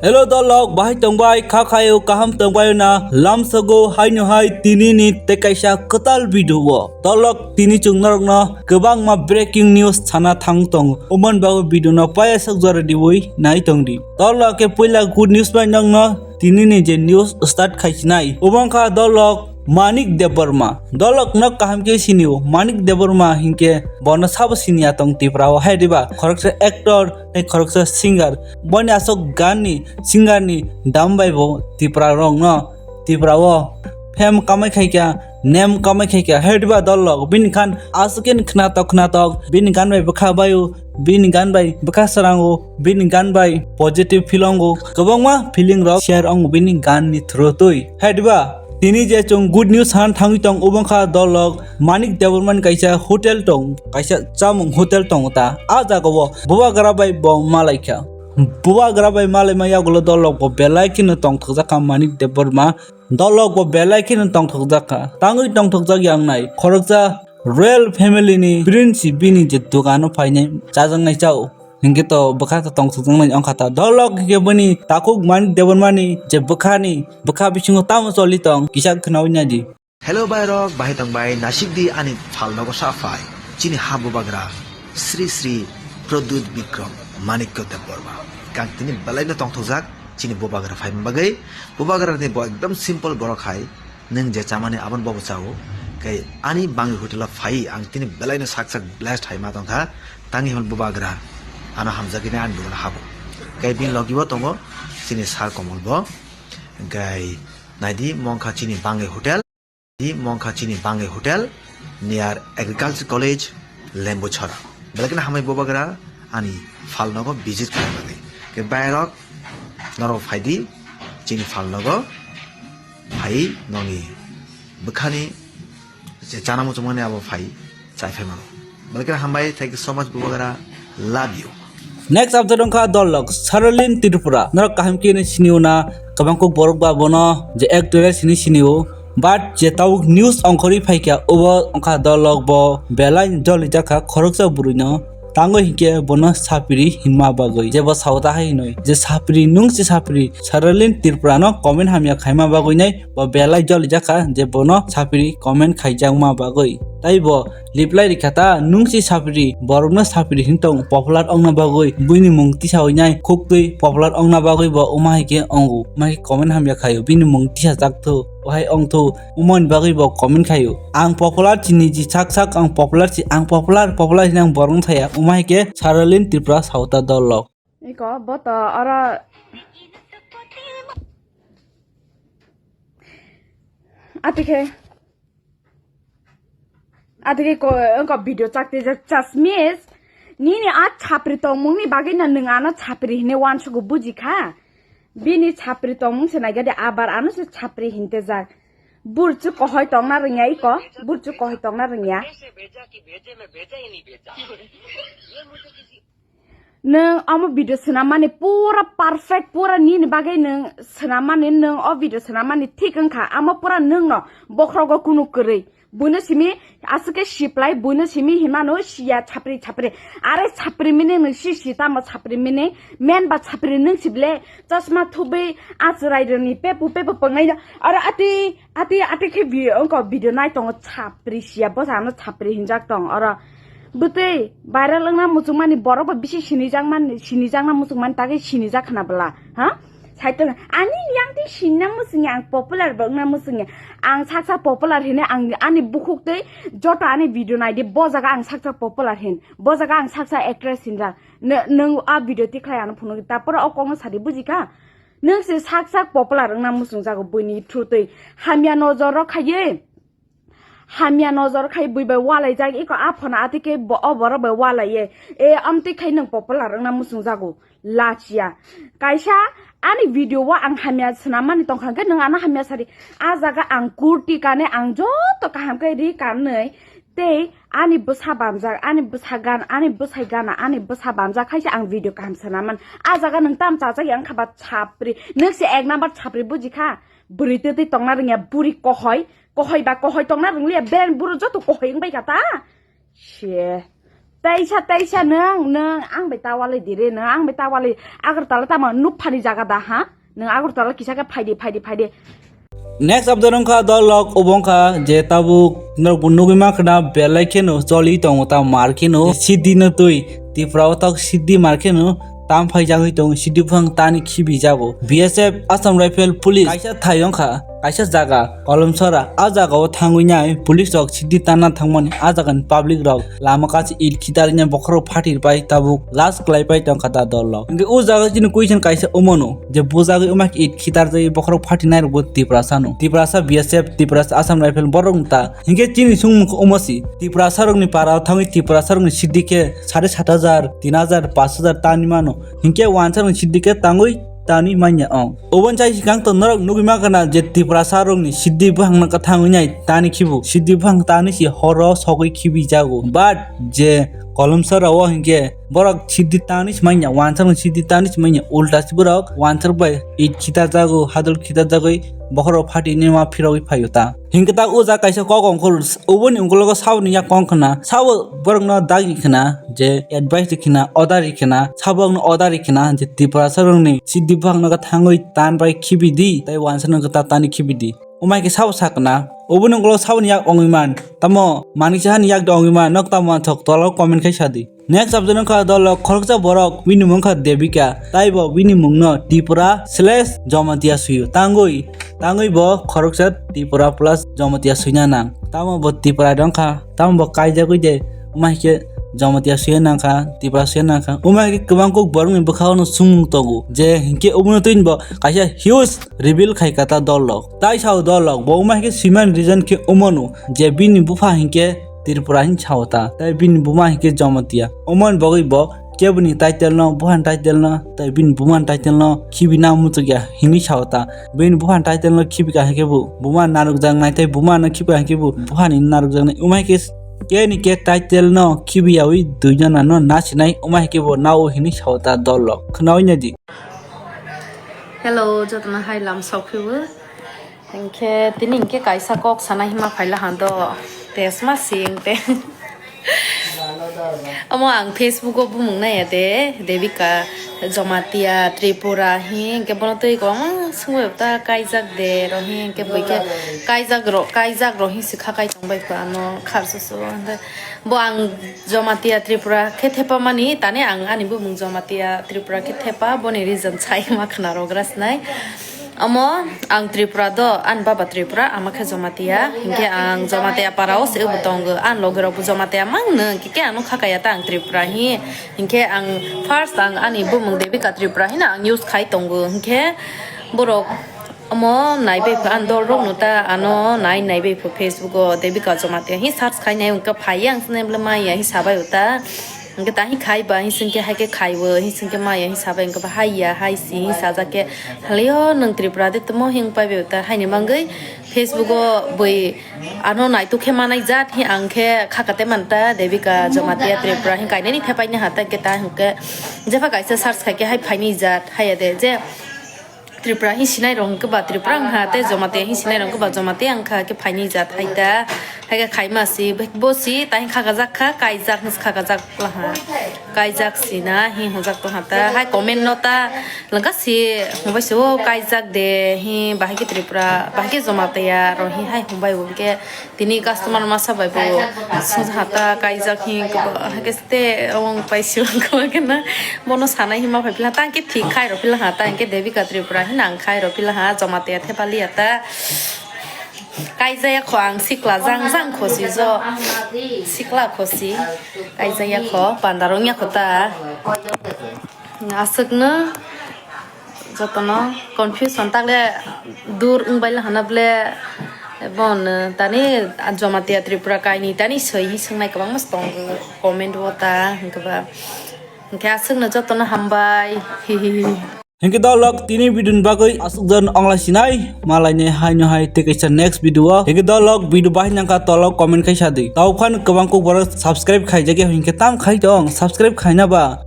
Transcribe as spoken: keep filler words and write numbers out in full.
Hello dolok, bahai tongbai, kha khayo, kaham tongbai na, lamsogo, haino hai, tini ni tei kaisa kwtal video o. Dolok, tini chwng norokno kwbangma breaking news sana thang tongo. Umon bago video no paya sok jora diwi nai tong di. Dolok ke puila good news bai nokno tini ni je news start khaisinai. Ubang kha dolok Manik Debbarma. Dolok nok kaham ke sinio. Manik Debbarma hinke bono sabo sinia tong Tipra o hai diba. Khoroksa actor tei khoroksa singer. Boni asok gan ni singer ni dam bai bo Tipra rok no Tipra o fame kamai khaikha, nem kamai khaikha. Hai diba dolok bini khan aswk khe khnatok khnatok bini gan bai bwkha baio, bini gan bai bwkha srango, bini gan bai positive feel ongo, kwbangma feeling rok share ongo bini gan ni through twi. Hai diba? Tini je chwng good news han thangwi tong, obo wngkha dolok Manik Debbarma ni kaisa hotel tong, kaisa chamung hotel tongo ta. A jaga o bubagra bai bo malaikha. Bubagra bai malaima yagulo dolok bo belai kheno tongthokjakha Manik Debbarma. Dolok bo belai kheno tongthokjakha. Tangwi tongthokjak yang nai. Khoroksa royal family ni prince bini je dogano phainai chajaknai chao. Hinkhe to bwkha to tongthokjaknai wngkha ta. Dolok hinkhe bini takhuk Manik Debbarma ni je bwkha ni, bwkha bisingo tamo choli tong kisa khnawi naidi. Hello bai rok, bahai tong bai, nasik di ani phal nogo sa phai. Chini ha bubagra, Sri Sri Pradyut Bikram Manikya Debbarma. Kang tini belai no tongthokjak, chini bubagra phai bagwi. Bubagra ni bo ekdom simple borok hai. Nwng je chamani abon bobo chao. Kai ani bangwi hotel o phai, ang tini belai no sak sak blessed hai ma tongkha. Tangwi hwn bubagra. Ano hamjagwi ani dogano habo. Kai bini logi bo tongo, chini sir Komol bo. Kai naidi mongkha chini bangwi hotel. Di mongkha chini bangwi hotel near Agriculture College, Lembuchhara. Belai kheno hambai bubagra ani phal nogo visit khlai bagwi. Ke bairok norok phaidi chini phal nogo phai nongni bwkhani je chana muchungmani abo phai chai phai mano. Belai kheno hambai, thank you so much bubagra, love you. Next update wngkha dolok Saralin Tripura. Norok kaham khe no sinio na, kwbang kok borok ba bono je actress hini sinio. But je tabuk news ongkhorwi phaikha, obo wngkha dolok bo belai joli jakha khoroksa bwrwino. Tango hinkhe bono sapiri hinma bagwi. Je bo sao ta hai hinoi. Je sapiri nung si sapiri Saralin Tripura no comment hamya khaima bagwi nai bo belai joli jakha je bono sapiri comment khaijakma bagwi. Tai bo reply rikha ta, nung si sapri, borokno sapri hin tong popular ongna bagwi, buini mung tisa hoinai, khuktwi popular ongna bagwi bo wma hai khe ongo, wma hai khe comment hamya khaio, bini mung tisa jak thu, ohai ong thu, wmani bagwi bo comment khaio. Ang popular chini ji sak sak, ang popular si, ang popular, popular hinang borok thaya, wma hai khe Saralin Tripura sauta dolok. Iko, boto, oro. Atike. Atike ko, ko video chakti jak chasmis. Nini a chapri tongmung ni bagwi na nwng ano chapri hine wansugo buji kha. Bini chapri tongmung se naigade abar ano se chapri hinte jak. Burchu kohoi tongna rwngya iko, burchu kohoi tongna rwngya. Nwng omo video swnam mani pura perfect, pura nini bagwi nwng swnam mani, nwng o video swnam mani thik wngkha. Amo pura nwngno bokhrogo kunu kwrwi. Buino simi aswk khe siplai, buino simi hinmano siya chapri chapri. Are chapri mini nwng si si tamo chapri mini, men ba chapri nwng si ble chosma thubwi achwrai rwni pepu pepu pwngnai no. Aro ati, ati, ati khe bi-, wngkha video nai tongo chapri siya, bwsano chapri hinjak tong oro. Bwtwi viral wngna muchungmani borok bo bisi sinijakmani, sinijakna muchungmani tagwi sinijak khna bwla, ha? Saitong, ani yang twi sinna muchungya, ang popular bo wngna muchungya. Ang saksa popular hine ang ani bukhuk twi joto ani video naidi, bo jaga ang saksa popular hin, bo jaga ang saksa actress hinjak. Nw-, nwng a video tikhlai ano phunukdi, taporo o kokno sadi bujikha? Nwng se sak sak popular wngna muchungjago buini through twi. Hamya nojor rok khaiwi. Hamya nojor khai bui bai walaijak, iko a phone ati khe bo-, o borok bai walaiye. E, amtwi khai nwng popular wngna muchungjago. Lachiya. Kaisa ani video o ang hamya swnam mani tongkha khe nwng ano hamya sadi. A jaga ang kurti kane ang joto kaham khe ri kanwi tei ani bwsa bamjak, ani bwsa gan, ani bwsai gana, ani bwsa bamjak khaisa ang video kaham swnam mani. A jaga nwng tam chajak ya wngkha ba chapri. Nwng se ek number chapri buji kha. Bwrwi twi twi tongna rwngya, buri kohoi, kohoi ba kohoi tongna rwngliya, ben buro joto kohoi wngbai kha ta. She. Taisa, taisa, nwng, nwng, ang bai tawali dire, nwng, ang bai tawali. Agartala tamo nukphani jaga da, ha? Nwng Agartala kisa khe phaidi, phaidi, phaidi. Next update wngkha dolok, obo wngkha je tabuk norokbo nugwi mankha na belai kheno choli tongo ta mar kheno. Siddi no twi Tripura o tok siddi mar kheno tam phaijagwi tongo, siddi buphang tani khibijago. B S F, Assam Rifle, Police kaisa thai wngkha, kaisa jaga Kolomsora, a jaga o thangwi nai police rok siddi tanna thangmani, a jaga ni public rok lama kaisa it khitarwi nai bokhorok phatir pai tabuk last kwlai pai tongkha ta dolok. Hwnkhe o jaga chini question kaisa omono je bujagwi wngma khe it khitarjagwi bokhorok phatinai rokbo Tiprasa no. Tiprasa B S F, Tiprasa Assam Rifle borok wng ta. Hwnkhe chini songmung khe omo si. Tiprasa rokni para o thangwi Tiprasa rokni siddi khe sare sat hajar, tin hajar, panch hajar tani mano. Hwnkhe wansa rokni siddi khe tangwi tani manya ong. Oboni chai sikang to norok nugwi mankha na je Tiprasa rokni siddi buphang no kwthang wngnai tani khibu. Siddi buphang tani si horo sogwi khibi jago. But je Kolomsora o hwnkhe borok siddi tani si manya, wansa rokni siddi tani si manya. Ulta si borok wansa rok bai it khitarjago, hadol khitarjagwi bokhorok phatinai ma phirogwi phaio ta. Hwnkhe ta o jaga kaisa kok ongkhor, oboni ungkologo saboni yak kong khna, sabo borokno dagi khna je advice ri khna, order ri khna, sabo wngno order ri khna je Tiprasa rokni siddi buphang no thangwi tan bai khibi di, tai wansa no ta tani khibi di. Omai khe sabo sakna, oboni ungkologo saboni yak ongwi man, tamo manwi sahani yak de ongwi man, nok tamo manthok tolao comment khai sadi. Next update wngkha dolok khoroksa borok bini mung kha Devika, taibo bini mungno Tripura slash Jamatia suyo. Tangwi, tangwi bo khoroksa Tripura plus Jamatia suina nang. Tamo bo Tripura dongkha, tamo bo kaijagwi de, wngma hinkhe Jamatia suya nangkha, Tripura suya nangkha. Wngma hinkhe kwbang kuk borokni bwkhao no sumung tongo je hinkhe obono twini bo kaisa huge reveal khai kha ta dolok. Tai sao dolok, bo wngma hinkhe swimani reason khe omono je bini bupha hinkhe Tripura hin sao ta, tai bini buma hinkhe Jamatia. Omoni bagwi bo keboni title no, buphani title no, tai bini bumani title no khibi na muchukya hinwi sao ta. Bini buphani title no khibi ka hinkhe bo buma narwkjaknai, tai buma no khibi ka hinkhe bo buphani narwkjaknai. Wngma hinkhe keni ke title no khibi yawi dui jona no nasinai, wngma hinkhe bo nao hinwi sao ta dolok. Khnawi naidi. Hello, jotono hai lam sok phibo. Hinkhe tini hinkhe kaisa kok sana hima phaila hando. Tesma sing te. Omo ang Facebook o bumung naiya de, Devika Jamatia Tripura hi, hinkhe bono twi kwbangma sungwi ta kaijak de, ro hi, hinkhe bui khe kaijak ro, kaijak ro hi se kha kai tongbai kho ano kharsusu. Bo ang Jamatia Tripura khe thepamani, tani ang ani bumung Jamatia Tripura khe thepa, boni reason sai ma khna rwgra sinai. Omo ang Tripura do, ani baba Tripura, ama khe Jamatia, hinkhe ang Jamatia para o se bo tongo, ani loge rok bo Jamatia mang no, hinkhe ano kha kaya ta ang Tripura hi, hinkhe ang first ang ani bumung Devika Tripura hino ang use khai tongo, hinkhe borok Omo naibai pha, ang dol rok no ta ano nai naibai pha Facebook o Devika Jamatia hi search khai nai wngkha phai ya ang sini bwle maya hi sabai uta. Wngkha ta hi khai ba hi singke hai khe khai o hi singke maya hi sabai wngkha ba hai ya hai si hi sajak khe halio nwng Tripura de tamo hi wngpai bai uta haini mangwi Facebook o bui ano naituk khe manai jat hi ang khe kha kate manta Devika Jamatia Tripura hi kainani thepai ni ha ta khe ta hwnkhe jepha kaisa search khai khe hai phaini jat hai ya de je. Tripura hi sinai rok hwnkhe ba Tripura wngkha, tei Jamatia hi sinai rok hwnkhe ba Jamatia wngkha, khe phaini jat hai ta, hai khe khaima si, bo si, tai khakajak kha, kaijak hinwi khakajak laha, kaijak sina hi hwnjak tongha ta, hai comment no ta lwngkha si, hwnbai si o kaijak de hi, bahai khe Tripura, bahai khe Jamatia rok hi hai hwnbai bo hwnkhe. Tini customer masa bai bo sungjaha ta kaijak hi hake ste ong paisi ong khe na bono sanai hima phai pila tang khe thik khai rw pila ha tang khe Devika Tripura hi nang khai rw pila ha Jamatia thepa liya ta kaijaya kho ang sikla jang jang khosi jo sikla khosi kaijaya kho panda rwngya kho ta. Aswkno jotono confusion takle dur wngbai hana ble bono tani Jamatia Tripura kaini tani soi hi swngnai kwbangma tongo comment o ta hwnkhe ba hwnkhe aswkno jotono hambai hihihi. Hinkhe dolok tini video ni bagwi aswk jon onglai sinai malaini haino hai tei kaisa next video o hinkhe dolok video bahai nangkha tolok comment khai sadi tau phan kwbang kok borok subscribe khaijak ya hinkhe tam khai tong subscribe khaina ba.